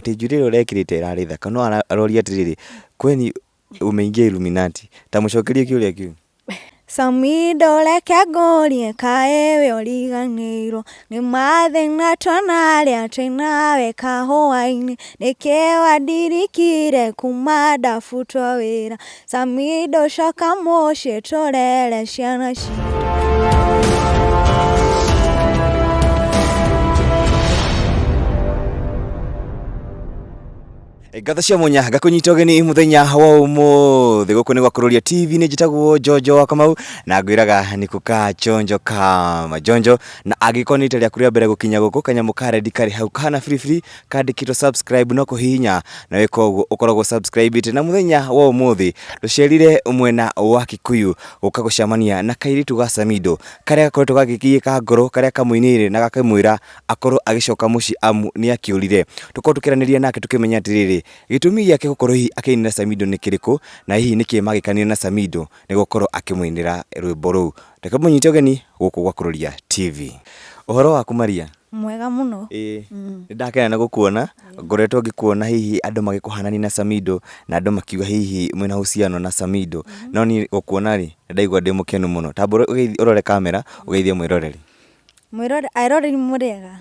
Atĩ njuĩrĩ ĩrĩa ũrekĩrĩte ĩrarĩ thaka no aroria atĩrĩrĩ, kweni umeingia Illuminati? Ta mũcokerie kĩũria kĩu. Samido reke ngũrie kaĩ we ũriganĩirwo nĩ mathĩna twanarĩa twĩ nawe kahũa-inĩ, nĩkĩ wandirikire kuma ndabutwo wĩra. Samido coka mũciĩ tũrere ciana citũ. Ngatho cia mwanya ngakũnyita ũgeni mũthenya wa ũmũthĩ gũkũ nĩ gwa Kũrũria TV. Nĩ njĩtagwo Njonjo wa Kamau na ngwĩraga nĩ kũka chonjo kama njonjo, na angĩkorwo nĩ rita rĩaku rĩa mbere gũkinya gũkũ, kanyamũ ka rendi karĩ hau kahana biribiri kandĩkĩtwo subscribe, no kũhihinya na wĩka ũguo ũkoragwo subscribe. Na mũthenya wa ũmũthĩ tũcerire mwena wa Kikuyu gũka gũcemania na kairĩtu ga Samido karĩa gakoretwo gagĩkiĩka ngoro, karĩa kamũinĩire na gakamwĩra akorwo agĩcoka mũciĩ amu nĩ akĩũrire. Tũkorwo tũkĩaranĩria nake tũkĩmenya atĩrĩrĩ, gĩtũmi gĩake gũkorwo hihi akĩinĩra Samido nĩ kĩrĩkũ, na hihi nĩkĩ magĩkanire na Samido nĩ gũkorwo akĩmũinĩra rwĩmbo rũu. Reke mũnyite ũgeni gũkũ gwa Kũrũria TV. Ũhoro waku, Maria? Mwega mũno. Ĩĩ, nĩ ndakena nĩ gũkuona. Ngoretwo ngĩkuona hihi andũ magĩkũhanania na Samido na andũ makiuga hihi mwĩna uhusiano na Samido, no niĩ gũkuona rĩ, nĩ ndaigua ndĩ mũkenu mũno. Tamba ũrore kamera ũgeithie mwĩroreri. Mwĩrore, eroreri mũrĩega.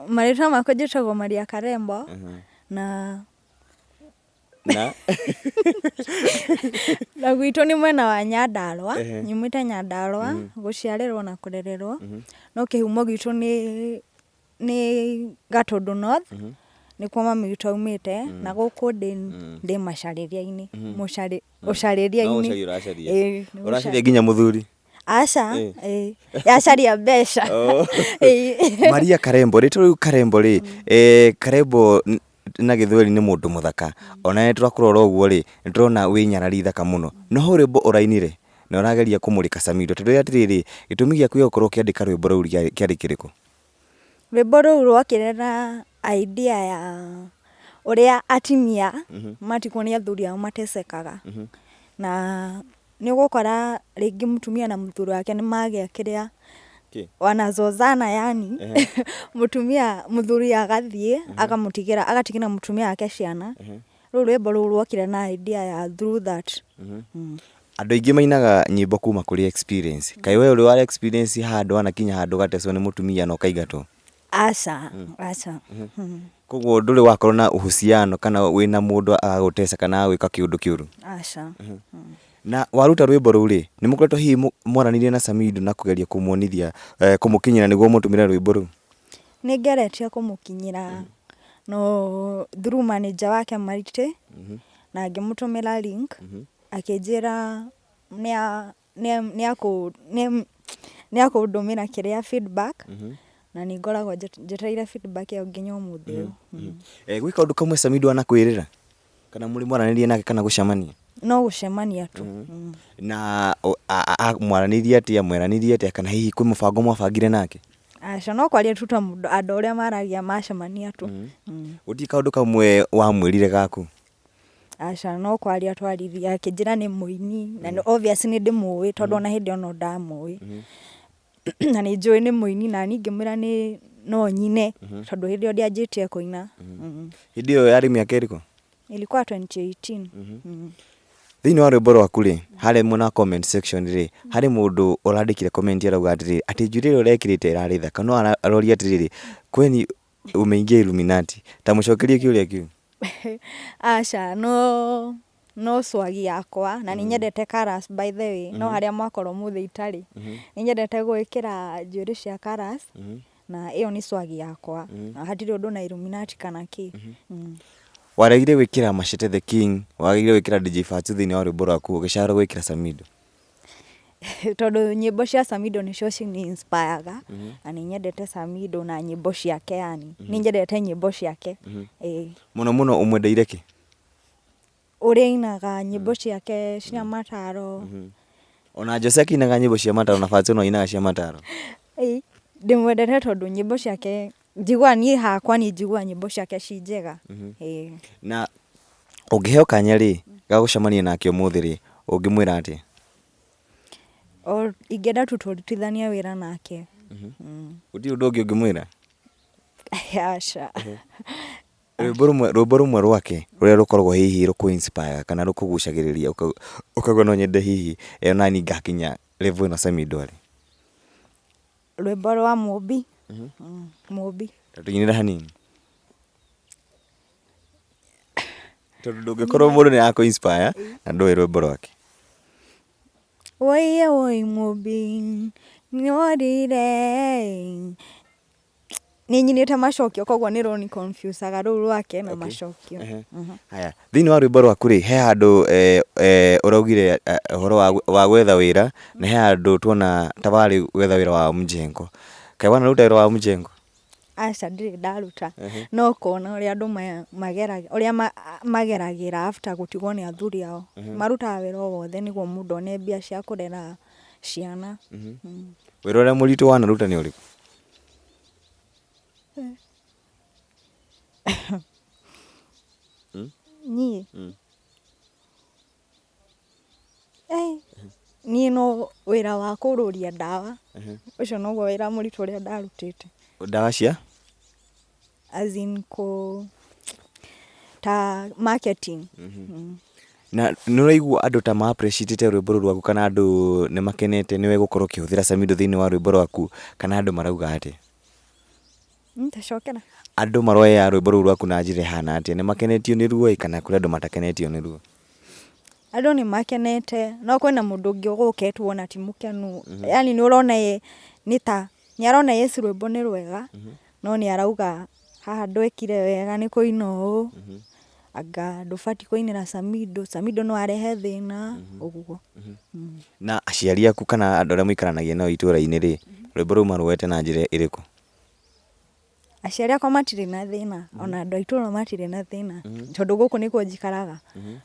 Marĩtwa makwa njĩtagwo Maria Karembo na Na na gwitũ nĩ mwena wa Nyandarũa, nyumĩte Nyandarũa, gũciarĩrwo na kũrererwo, no kĩhumo gitũ nĩ Gatũndũ North, nĩkuo mami witũ aumĩte, na gũkũ ndĩ macarĩria-inĩ, ũcarĩria-inĩ. No gũcaria ũracaria. Ĩĩ, nĩ Ũracaria nginya mũthuri? Aca, ĩĩ, yacaria mbeca. Ĩĩ. Maria Karembo, rĩtwa rĩu Karembo rĩ, Karembo na gĩthweri nĩ mũndũ mũthaka. Ona nĩ tũrakũrora ũguo rĩ, nĩ tũrona wĩ nyarari thaka mũno. No hau rwĩmbo ũrainire na ũrageria kũmũrĩka Samido. Tũrĩa atĩrĩrĩ, gĩtũmi gĩaku gĩa gũkorwo ũkĩandĩka rwĩmbo rũu kĩarĩ kĩrĩkũ? Rwĩmbo rũu rwokire na idea ya ũrĩa atumia matigwo nĩ athuri ao matecekaga. Na nĩ ũgũkora rĩngĩ mũtumia na mũthuri wake nĩ magĩa kĩrĩa Kĩ? Wanazozana yani mũtumia, mũthuri agathiĩ akamũtigĩra, agatigĩra mũtumia wake ciana. Rĩu rwĩmbo rũu rwokire na idea ya through that. Andũ aingĩ mainaga nyĩmbo kuma kũrĩ experience. Kaĩ we ũrĩ wa experience handũ wanakinya handũ ũgatecwo nĩ mũtumia na ũkaingatwo? Aca, aca. Koguo ndũrĩ wakorwo na uhusiano kana wĩna mũndũ agagũteca kana agagwĩka kĩũndũ kĩũru? Aca. Na waruta rwĩmbo rũu rĩ, nĩ mũkoretwo hihi mwaranĩirie na Samido na kũgeria kũmuonithia, kũmũkinyĩra nĩguo ũmũtũmĩre rwĩmbo rũu? Nĩ ngeretie kũmũkinyĩra no through manager wake Maitĩ, na ngĩmũtũmĩra link, akĩnjĩra nĩ akũndũmĩra kĩrĩa feedback, na nĩ ngoragwo njetereire feedback ĩyo nginya ũmũthĩ ũyũ. Gwĩ kaũndũ kamwe Samido anakwĩrĩra? Kana mũrĩ mwaranĩria nake kana gũcemania? No gũcemania tu. Na mwaranĩirie atĩa, mweranĩirie atĩa, kana hihi kwĩ mũbango mwabangire nake? Aca, no kwaria tu ta mũndũ, andũ ũrĩa maragia macemania tu. Gũtirĩ kaũndũ kamwe wamwĩrire gaku? Aca, no kwaria twaririe, akĩnjĩra nĩ mũini na obvious nĩ ndĩmũĩ tondũ ona hĩndĩ ĩyo no ndamũĩ. Na nĩ njũĩ nĩ mũini na niĩ ngĩmwĩra nĩ no nyine tondũ hĩndĩ ĩyo ndianjĩtie kũina. Hĩndĩ ĩyo yarĩ mĩaka ĩrĩkũ? Ilikuwa 2018. Thĩinĩ wa rwĩmbo rwaku rĩ, harĩa mwena wa comment section rĩ, harĩ mũndũ ũrandĩkire comment arauga atĩrĩrĩ, atĩ njuĩrĩ ĩrĩa ũrekĩrĩte ĩrarĩ thaka, no aroria atĩrĩrĩ, kweni umeingia Illuminati? Ta mũcokerie kĩũria kĩu. Aca, no swag yakwa na nĩ nyendete colours by the way, no harĩa mwakora ũmũthĩ itarĩ. Nĩ nyendete gwĩkĩra njuĩrĩ cia colours na ĩyo nĩ swag yakwa na hatirĩ ũndũ na Illuminati kana kĩ. Waregire gwĩkĩra Machete the King, waregire gwĩkĩra DJ Fatxo thĩinĩ wa rwĩmbo rwaku, ũgĩcagũra gwĩkĩra Samido. Tondũ nyĩmbo cia Samido nĩcio cini inspire ga na nĩ nyendete Samido na nyĩmbo ciake yani nĩ nyendete nyĩmbo ciake. Ĩĩ. Mũno mũno ũmwendeire kĩ? Ũrĩa ainaga nyĩmbo ciake cia mataro. Ona Jose akĩinaga nyĩmbo cia mataro na Fatxo no ainaga cia mataro. Ĩĩ, ndĩmwendete tondũ nyĩmbo ciake njiguaga, niĩ hakwa niĩ njiguaga nyĩmbo ciake ci njega. Ĩĩ. Na ũngĩheo kanya rĩ, ga gũcemania nake ũmũthĩ rĩ, ũngĩmwĩra atĩa? O ingĩenda tu tũrutithanie wĩra nake. Gũtirĩ ũndũ ũngĩ ũngĩmwĩra? Aca. Rwĩmbo rũmwe rwake rũrĩa rũkoragwo hihi rũkũ inspire kana rũkũgucagĩrĩria ũkaigua no nyende hihi nani ngakinya level ĩno Samido arĩ. Rwĩmbo rwa Mũmbi. Mũmbi. Tũinĩre hanini, tondũ ndũngĩkorwo mũndũ nĩ arakũ inspire na ndũĩ rwĩmbo rwake. Wũiye wũi Mũmbi nĩworire. Nĩ nyinĩte macokio, koguo nĩ rũni confusaga rũu rwake na macokio. Haya, thĩinĩ wa rwĩmbo rwaku rĩ, he handũ ũraugire ũhoro wa gwetha wĩra, na he handũ tuona ta warĩ gwetha wĩra wa mjengo. Kaĩ wanaruta wĩra wa mjengo? Aca, ndirĩ ndaruta, no kuona ũrĩa andũ ũrĩa mageragĩra after gũtigwo nĩ athuri ao. Marutaga wĩra o wothe nĩguo mũndũ one mbia cia kũrera ciana. Wĩra ũrĩa mũritũ wanaruta nĩ ũrĩkũ? Niĩ niĩ no wĩra wa kũrũria ndawa, ũcio noguo wĩra mũritũ ũrĩa ndarutĩte. Ndawa cia? As in kũ ta marketing. Na nĩ ũraigua andũ ta ma appreciate rwĩmbo rũu rwaku, kana andũ nĩ makenete nĩwe gũkorwo ũkĩhũthĩra Samido thĩinĩ wa rwĩmbo rwaku, kana andũ marauga atĩa? Tacokera. Andũ maroya rwĩmbo rũu rwaku na njĩra ĩhana atĩa? Nĩ makenetio nĩ ruo ĩ, kana kũrĩ andũ matakenetio nĩ ruo? Andũ nĩ makenete, no kwĩna mũndũ ũngĩ ũgũkĩte wona ti mũkenu, yani nĩ ũrona ye nĩ ta nĩ arona yes rwĩmbo nĩ rwega, no nĩ arauga haha ndwekire wega nĩ kũina ũũ, anga ndũbatiĩ kũinĩra Samido, Samido no arehe thĩna ũguo. Na aciari aku kana andũ arĩa mũikaranagia nao itũra-inĩ rĩ, rwĩmbo rũu maruoete na njĩra ĩrĩkũ? Aciari akwa matirĩ na thĩna, ona andũ a itũra matirĩ na thĩna, tondũ gũkũ nĩkuo njikaraga.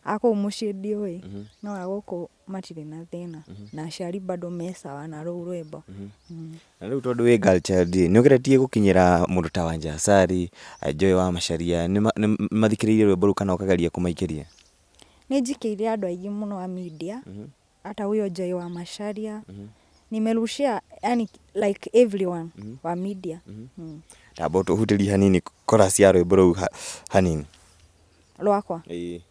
A kũu mũciĩ ndiũĩ, no a gũkũ matirĩ na thĩna, na aciari bado me sawa na rũu rwĩmbo. Na rĩu tondũ wĩ girl child rĩ, nĩ ũgeretie gũkinyĩra mũndũ ta Wanja Asali, Joy wa Macharia, nĩ mathikĩrĩirie rwĩmbo rũu kana ũkageria kũmaikĩria? Nĩ njikĩire andũ aingĩ mũno a media, hata huyo Joy wa Macharia nimerushia, yani like everyone wa media. Tamba ũtũhutĩrie hanini chorus ya rwĩmbo rũu hanini. Rwakwa? Ĩĩ.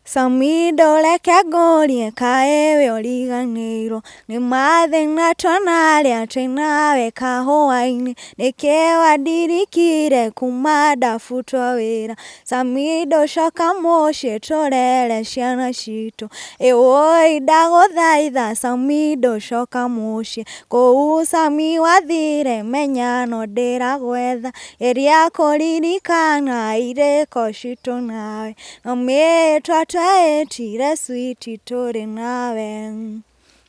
Samido, reke ngũrie, kaĩ we ũriganĩirwo nĩ mathĩna twanarĩa twĩ nawe kahũa-inĩ? Nĩkĩ wandirikire kuma ndabutwo wĩra? Samido, coka mũciĩ tũrere ciana citũ. Ĩwũi ndagũthaitha, Samido, coka mũciĩ. Kũu Sami wathire, menya no ndĩragwetha. Ĩrĩa kũririkana irĩko citũ nawe, no mĩtwa tweĩtire switi tũrĩ nawe.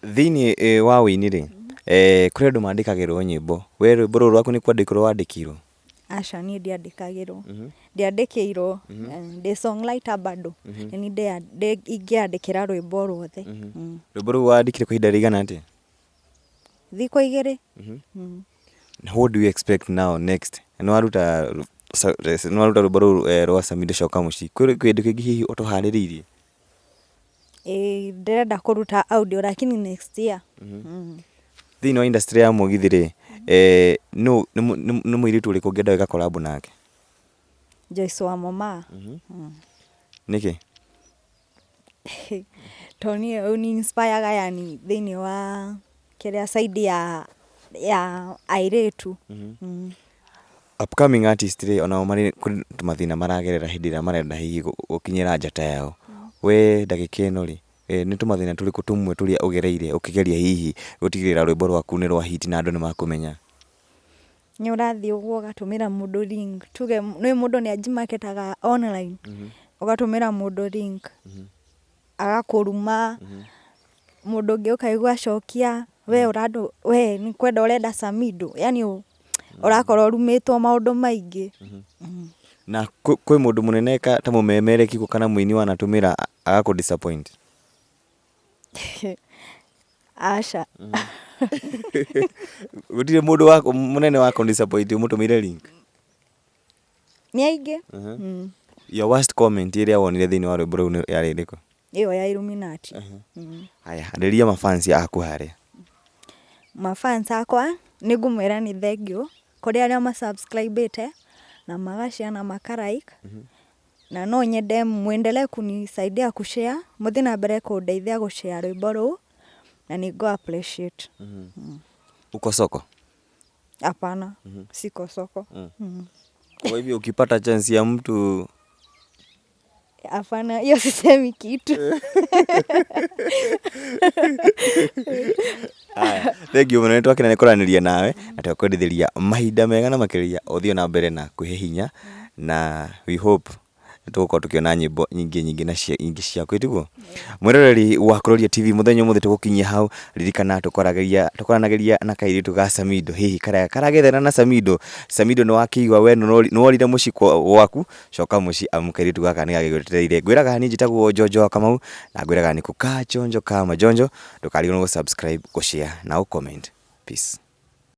Thĩinĩ wa wĩini rĩ, kũrĩ andũ mandĩkagĩrwo nyĩmbo. We rwĩmbo rũrũ rwaku nĩ kwandĩkĩrwo wandĩkirwo? Aca, niĩ ndiandĩkagĩrwo, ndiandĩkĩirwo. Ndĩ songwriter bado, nĩ niĩ ingĩandĩkĩra rwĩmbo ruothe. Rwĩmbo rũu wandĩkire kwa ihinda rĩigana atĩa? Thikũ 2. Na what do you expect now next? Nĩ waruta rwĩmbo rũu rwa Samido Coka Mũciĩ, kwĩ kĩndũ kĩngĩ hihi ũtũharĩrĩirie? Ĩĩ, ndĩrenda kũruta audio lakini next year. Thĩinĩ wa industry ya mũgithi rĩ, nũ nĩ mũirĩtu ũrĩkũ ũngĩenda gwĩka collab nake? Joyce wa Mama. Nĩkĩ? Tondũ niĩ ũni inspireaga, yani thĩinĩ wa kĩrĩa side ya airĩtu. Upcoming artist rĩ, onao marĩ kũrĩ mathĩna maragerera hĩndĩ ĩrĩa marenda hihi gũkinyĩra njata yao. We ndagĩka ĩno rĩ, nĩ tũmathĩna tũrĩkũ tũmwe tũrĩa ũgereire ũkĩgeria hihi gũtigĩrĩra rwĩmbo rwaku nĩ rwa hit na andũ nĩ makũmenya? Nĩ ũrathiĩ ũguo ũgatũmĩra mũndũ link, tuge nĩ mũndũ nĩ anjimaketaga online, ũgatũmĩra mũndũ link agakũruma, mũndũ ũngĩ ũkaigua acokia we ũrandũ we nĩ kwenda ũrenda Samido, yani ũrakora ũrumĩtwo maũndũ maingĩ. Na kwĩ mũndũ mũnene ta mũmemereki kana mũini wanatũmĩra agakũ disappoint? Aca. Gũtirĩ mũndũ wa mũnene wa kũ disappoint ũmũtũmĩire link? Nĩ aingĩ. Your worst comment ĩrĩa wonire thĩinĩ wa rwĩmbo rũu yarĩ ĩrĩkũ? Ĩyo ya Illuminati. Haya, arĩria mafans aku harĩa. Mafans akwa nĩ ngũmwĩra nĩ thengiũ kũrĩ arĩa masubscribĩte. Na magashare na makalike. Na no nyende mwendelee kunisaidia kushare, mũthiĩ na mbere kũndeithia gũshare rwĩmbo rũu, na nĩ ngũ appreciate. Uko soko? Hapana, siko soko. Kwa hivyo ukipata chance ya mtu? Hapana, hiyo sisemi kitu. Aya, thank you mũno, nĩ twakena nĩ kũranĩria nawe na twakwendithĩria mahinda mega na makĩria ũthiĩ na mbere na kwĩhe hinya, na we hope nĩ tũgũkorwo tũkĩona nyĩmbo nyingĩ nyingĩ na cia ingĩ ciaku, tiguo? Mwĩroreri wa Kuroria TV, mũthenya ũmũthĩ tũgũkinyia hau. Ririkana tũkwaragĩria tũkwaranagĩria na kairĩtu ga Samido, hihi karĩa karagethana na Samido. Samido, nĩ wakĩigua we nĩ worire mũciĩ gwaku, coka mũciĩ amu kairĩtu gaka nĩ gagĩgwetereire. Ngwĩraga niĩ njĩtagwo Njonjo wa Kamau na ngwĩraga nĩ kũka chonjo kama jonjo. Ndũkariganĩrwo gũ subscribe, gũ share na gũ comment. Peace.